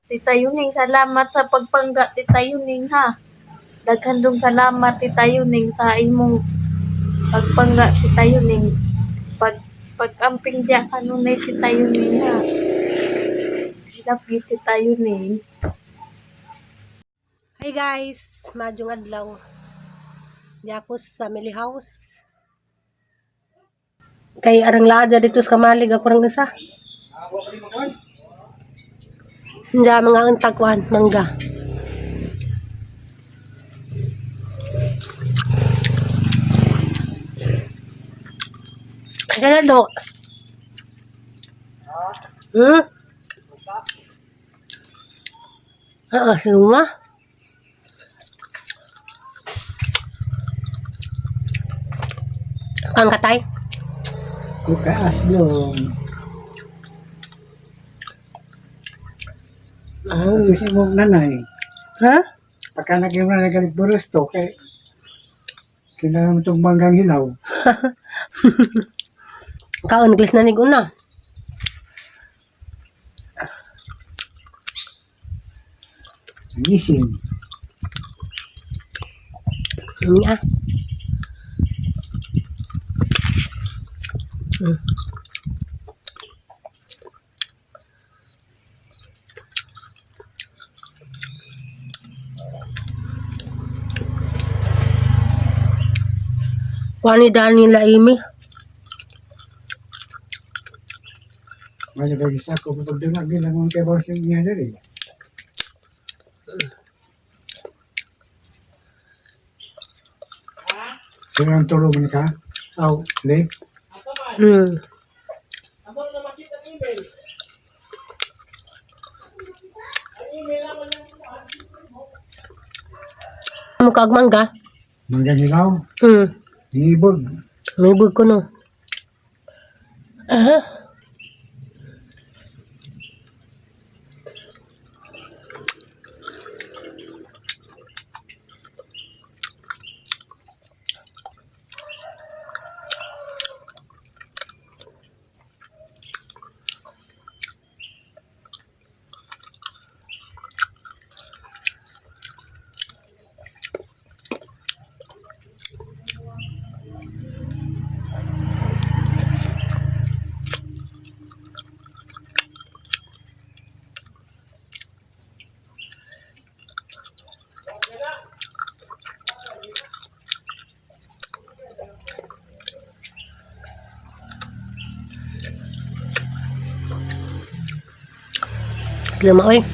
Tita Yuning, salamat sa pagpangga, Tita Yuning, ha. Daghan dong salamat, Tita Yuning, sa imong pagpangga, Tita Yuning. Pag-amping diya kanunay, Tita Yuning, ha. Love you, Tita Yuning. Hi guys, maayong adlaw. Yakos family house. Kay arang laja dito sa kamalig ako rang isa. Hindi mga antagwan, mangga. Kaya do. Ah, sinuma? Kang katay? Kuka aslong. Ah. Kasi mong nanay. Ha? Pagka naging nanay galit burusto, kay kailangan itong manggang hilaw. Kaon glis na ni una. Gising. Ini ah. Wani dani la imi. Wala ba isa ko pagdungag lang ang kay boss niya diri. Sino ang tulog ni ka? Aw, le. Mukha og mangga. Manggang hilaw. Ibog. Lubog ko no. Ah. Luma oy.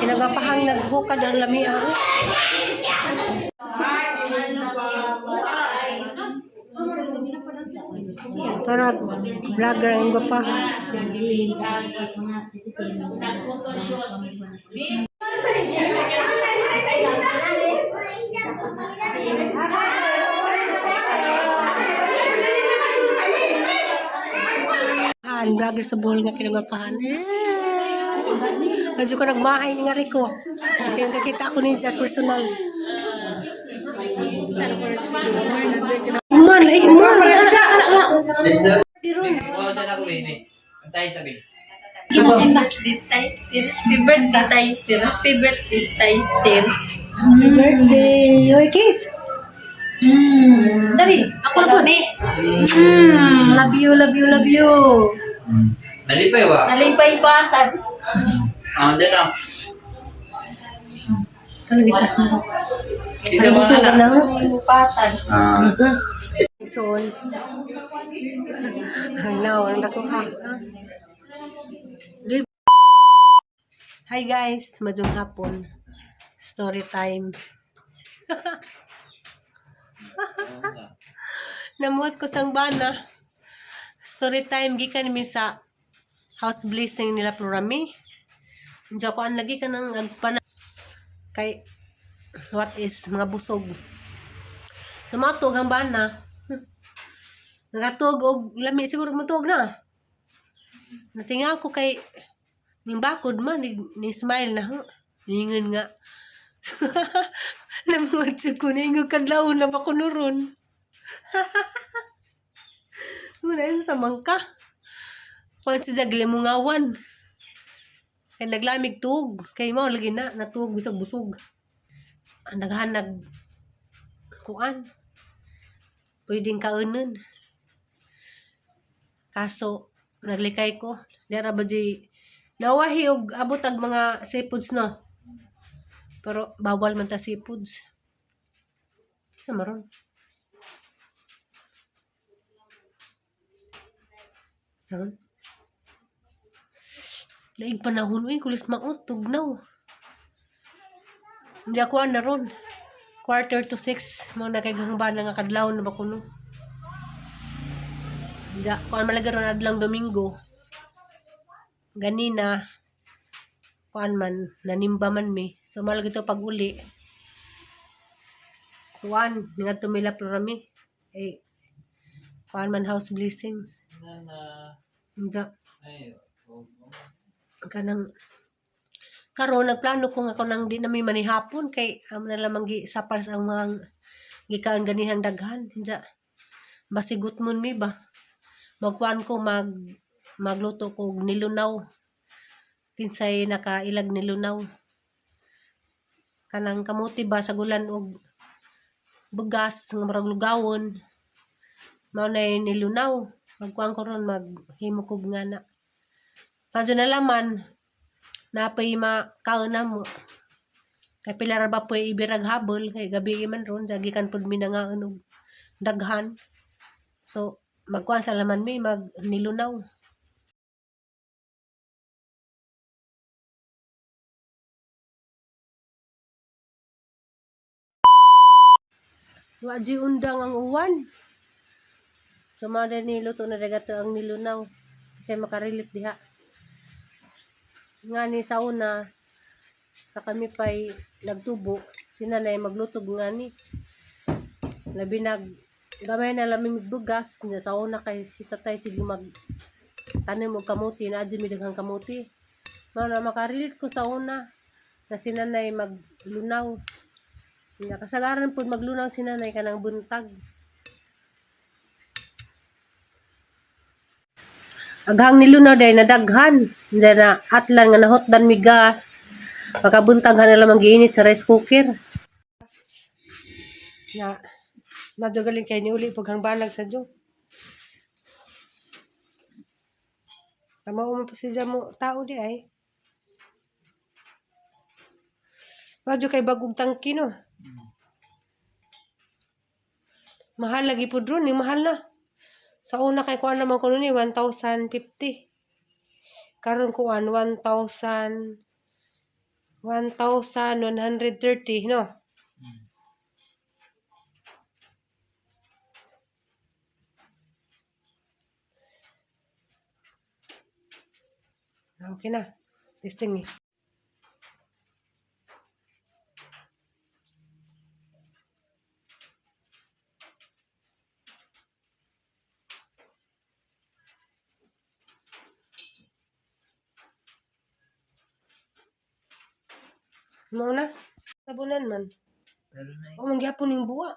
Kinagapahang naghukad ang lamia. Para vlogger ang gwapahan. Han, vlogger sa buhol nga kinagapahan. Eh. Medyo ko nagmahay nga Rico. Kaya kakita ako ni Jazz personal. Man, ay man. Wala na ako baby. Antay sabi. Happy birthday, sir. Happy birthday, sir. Happy birthday, sir. Happy birthday. Oy, kiss. Dali, ako na po. Love you, love you, love you. Nalipay ba? Nalipay pa. Ah, hindi lang. Ano gitas mo? Isa mo Busog na. na. Lupatan. Ah. Soon. Ay, now, ang dako ka. Hi guys, maayong hapon. Story time. Namuot ko sang bana. Story time gikan mi sa house blessing nila Plurami. Diyan ko ang lagi ka ng agpana kay what is mga busog. Sa mga tuog ang bana. Nakatuog og lami siguro matuog na. Natinga ako kay ning bakod man ni smile na ho. Ningon nga. Namuot sa ko na ingog kadlaw na ba ko nuron. Muna yun sa mangka. Kung si Jagle mungawan. Kay naglamig tuog. Kay mao lagi na natuog bisag busog. Ang daghan nag kuan. Pwedeng kaunon. Kaso naglikay ko. Dira ba di nawahi og abot ang mga seafoods, no? Pero bawal man ta seafoods. Sa maron. Saron. Laing panahon uy, kulis maot, tugnaw. Hindi ako ana ron. 5:45, mga nakaighangban na nga kadlaw na ba kuno. Hindi ako ang malaga ron adlang Domingo. Ganina, kuan man, nanimba man mi. So malagi to pag uli. Kuan, nga tumila rami. Eh, kuan man house blessings. Na na. Hindi. Ay, oh, Kanang karon nagplano ko nga ako nang di namin manihapon kay amo na lamang gi sapal sa ang mga gikaan ganihang daghan. Hinja basigot mon mi ba magkuan ko magluto ko og nilunaw, kinsay nakailag nilunaw, kanang kamuti ba sa gulan og bugas nga murag lugawon, mao nay nilunaw. Magkuan ko ron, maghimo kog ngana. Kadto na laman napay makaon namo kay pila ra ba po'y ibirag habol kay gabi man ron gikan pud mi nangaon og daghan, so magkuan sa laman mi mag nilunaw. Wa di undang ang uwan. So mao ni luto na dagato ang nilunaw kasi makarelate diha nga ni sa una sa kami pa'y nagtubo, si nanay maglutog nga ni labi nag gamay na lamig bugas niya sa una kay si tatay sige mag tanim og kamuti na adyo mi daghang kamuti, mao na makarelate ko sa una na si nanay maglunaw. Nga kasagaran pod maglunaw si nanay kanang buntag. Aghang nilunaw dahil nadaghan. Hindi na atlan nga nahotdan mi gas. Pagkabuntag na lamang giinit sa rice cooker. Na madagaling kay niuli pag hangbanag sa Diyo. Tama mo pa siya mo tao di ay. Madyo kay bagong tangki, no. Mahal lagi po drone, eh, mahal na. Sa una kay kuan naman kuno ni 1,050. Karon kuan 1,000 1,130, no? Okay na. Testing eh. Mao na. Tabunan man. Pero na O man gyapon ning buwa.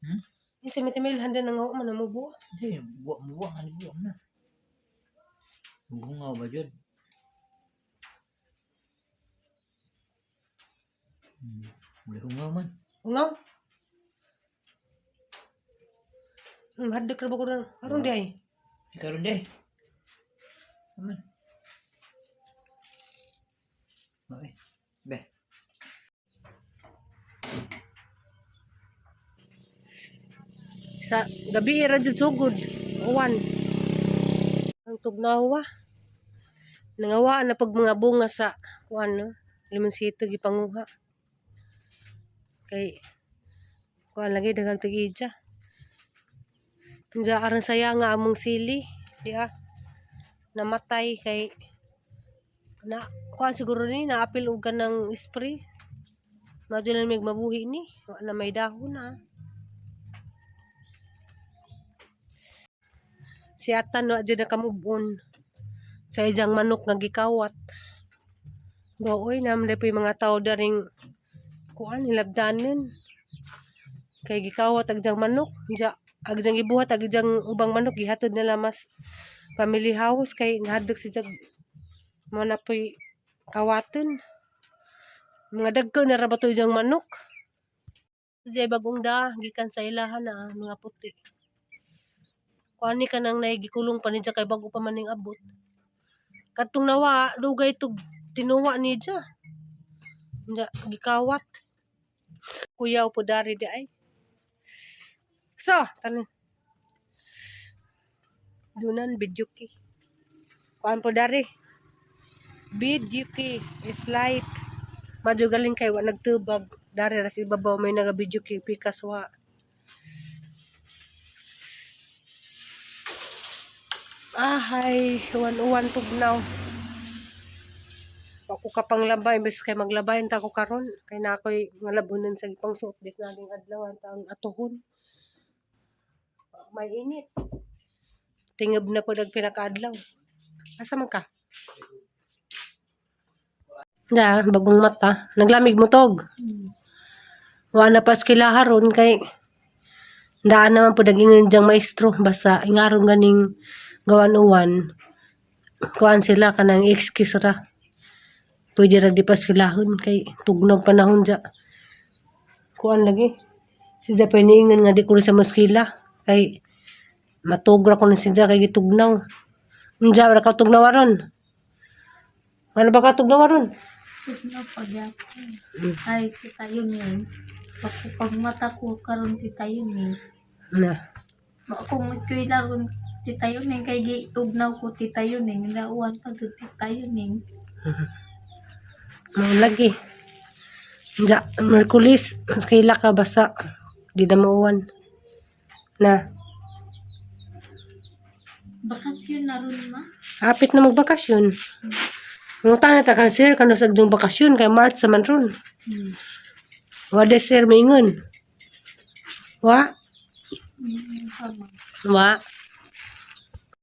Hmm? Yung sa mitimil handa na nga man mo buwa. Hindi, buwa, buwa, nga buwa na. Bungaw ba dyan? Wala hungaw man. Ungaw. Hadlok ra ba ko ron? Aron di ay. Ikaw rin di. Aman. Okay. Be. Sa gabi ra jud sugod. Uwan. Ang tugnawa. Nangawaan na pag mga bunga sa kuan no. Limonsito gipanguha. Kay kuan lagi daghang tig-ija. Unsa aron saya nga among sili, di ah. Namatay kay na kuan siguro ni naapil og ng spray. Madyo na mig mabuhi ni. Wa na may dahon na. Si Atan wa jud nakamubon sa ijang manok nga gikawat. Gooy nam po yung mga tao daring kuan hilabdanon. Kay gikawat ag jang manok, ja ag jang gibuhat ag jang ubang manok gihatod nila mas family house kay nahadlok si jag mo na po'y kawaton. Mga dagko na ra ba to jang manok? Jay bagong da gikan sa ilahan na mga puti. Kuan ni kanang nagikulong pa niya kay bago pa man ning abot. Katong nawa dugay tug tinuwa niya. Nya gikawat. Kuyaw po dari di ay. So, tanin. Dunan video ki. Kuan po dari. Video ki is life. Madyo galing kay wa nagtubag. Dari ra sa ibabaw may naga video ki pikas wa. Ahay, uwan-uwan tugnaw. Ako ka pang labay, imbes kay maglabay ta ko karon kay na ako'y nga labunan sa gipang suot dis naging adlaw ang atuhon. May init. Tingob na po nag pinakaadlaw. Asa man ka? Da, bagong mata. Naglamig mo tog. Wa na pas kilaharon kay daan naman po naging diyang maestro basta ingaron ganing gawan uwan kuan sila kanang excuse ra pwede ra di pa silahon kay tugnaw panahon ja kuan lagi sila pa niingon nga di ko rin sa maskila kay matugra ko na sila kay gitugnaw unja ra ka tugnaw aron ano ba ka tugnaw aron? Tugnaw pagyapon. Ay, Tita Yuning. Pag mata ko karon Tita Yuning. Na. Kung eskwela ron Tita Yuning kay gitugnaw ko Tita Yuning. Nauwan pa gud Tita Yuning. Mao lagi unja Merkulis maskila ka basta di na mauwan na. Bakasyon na ron ma. Hapit na magbakasyon. Mga na ta kan sir kano sa agdong bakasyon kay March sa man ron. Wa de sir maingon. Wa Tama. wa.